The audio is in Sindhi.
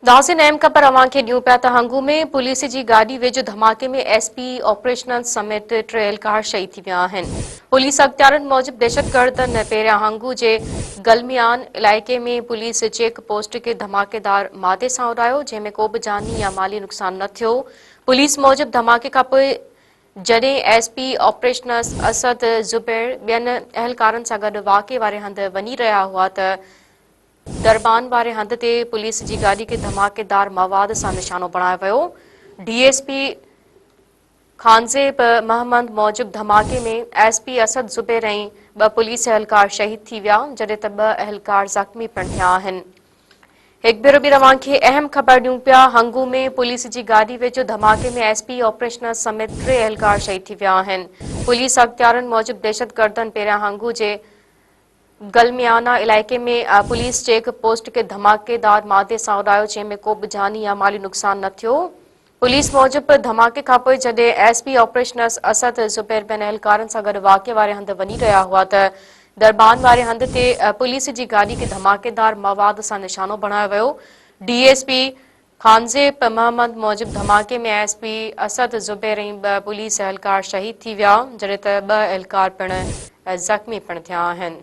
ناظرين اهم خبر اوهان کي ڏيون پيا ته هنگو ۾ پوليس جي گاڏي ويجهو ڌماڪي ۾ ايس پي آپريشنز سميت ٽي اهلڪار شهيد ٿي ويا آهن. پوليس اختيارين موجب دهشتگردن پهريان هنگو جي گلميان علائقي ۾ پوليس چيڪ پوسٽ کي ڌماڪيدار مادي سان اڏايو جنهن ۾ ڪو به جاني يا مالي نقصان نه ٿيو. پوليس موجب ڌماڪي کانپوء جڏهن S P operations Asad Zubair ٻين اهلڪارن سان گڏ واقعي واري هنڌ وڃي رهيا هئا ته دربان واري هنڌ تي پوليس جي گاڏي کي ڌماڪيدار مواد سان نشانو بڻايو ويو. D S P Khanzeb Mohmand موجب ڌماڪي ۾ ايس پي اسد زبير ۽ ٻه پوليس اهلڪار شهيد ٿي ويا، جڏهن ته ٻه اهلڪار زخمي پڻ ٿيا آهن. هڪ ڀيرو ٻيهر اوهان کي اهم خبر ڏيون پيا، هنگو ۾ پوليس جي گاڏي ويجهو ڌماڪي ۾ ايس پي آپريشنز سميت ٽي اهلڪار شهيد ٿي ويا آهن. پوليس اختيارين موجب دهشتگردن پهريان هنگو جي گلميانا علائقي ۾ پوليس چيڪ پوسٽ کي ڌماڪيدار مادي سان اڏايو جنهن ۾ ڪو به جاني يا مالي نقصان نه ٿيو. پوليس موجب ڌماڪي کانپوء جڏهن S P operations Asad Zubair ٻين اهلڪارن سان گڏ واقعي واري هنڌ وڃي رهيا هئا ته دربان واري هنڌ تي پوليس جي گاڏي کي ڌماڪيدار مواد سان نشانو بڻايو ويو. ڊي ايس پي خانزيب محمد موجب ڌماڪي ۾ ايس پي اسد زبير ۽ ٻه پوليس اهلڪار شهيد ٿي ويا، جڏهن ته ٻه اهلڪار پڻ زخمي پڻ ٿيا آهن.